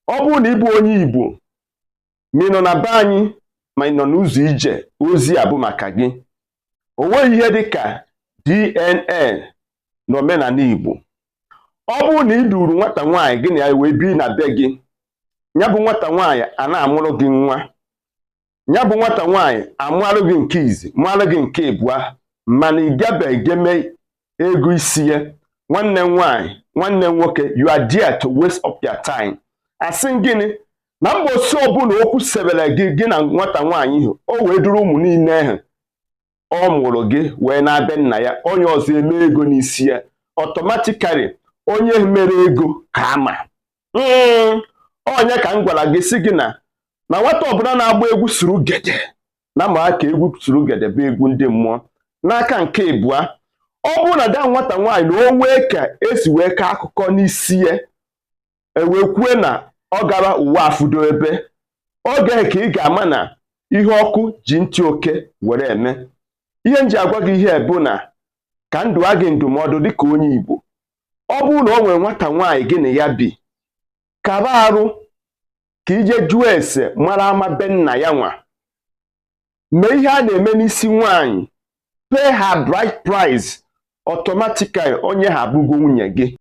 Ọ bụrụ na ị bụ onye Igbo, ma ị nọ na be anyị, ma ị nọ n'ụzọ ije, ozi a bụ maka gị. O nweghị ihe dị ka DNA na omenala Igbo. Ọ bụrụ na ị duru nwata nwaanyị gị na ya wee bi na be gị, ya bụ nwata nwaanyị a na-amụrụ gị nwa, ya bụ nwata nwaanyị amụarụ gị nke izi, mụarụ gị nke ịbụa, mana ị gabeghị geme ego isi ya, nwanne m nwaanyị, nwanne m nwoke, you are there to waste up your time. Asị gịnị? Na mgbosi ọbụla okwu sebere gị, gị na nwata nwaanyị ahụ, o wee duru ụmụ niile ahụ ọ mụrụ gị wee na-abịa nna ya, onye ọzọ eme ego n'isi ya. Automatically, onye mere ego ka ama onye ka m gwara gị, si gị na na nwata ọbụla na-agba egwu suru gede na ma ka egwu suru gede bụ egwu ndị mmụọ. N'aka nke ịbụa, ọ bụrụ na da nwata nwaanyị na o nwee ka esi wee kee akụkọ n'isi ya, ewee kwue na ọ gara ụwa afụdo ebe oge, ka ị ga-ama na ihe ọkụ ji ntị oke were eme. Ihe m ji agwa gị ihe bụ na ka ndụ a gị ndụmọdụ dịka onye Igbo. Ọ bụrụ na o nwere nwata nwaanyị gị na ya bi, kaba arụ ka ije jụọ ese, mara ama be nna ya nwa, mee ihe a na-eme n'isi nwaanyị, pay her bride price, automatically onye ha abụgo nwunye gị.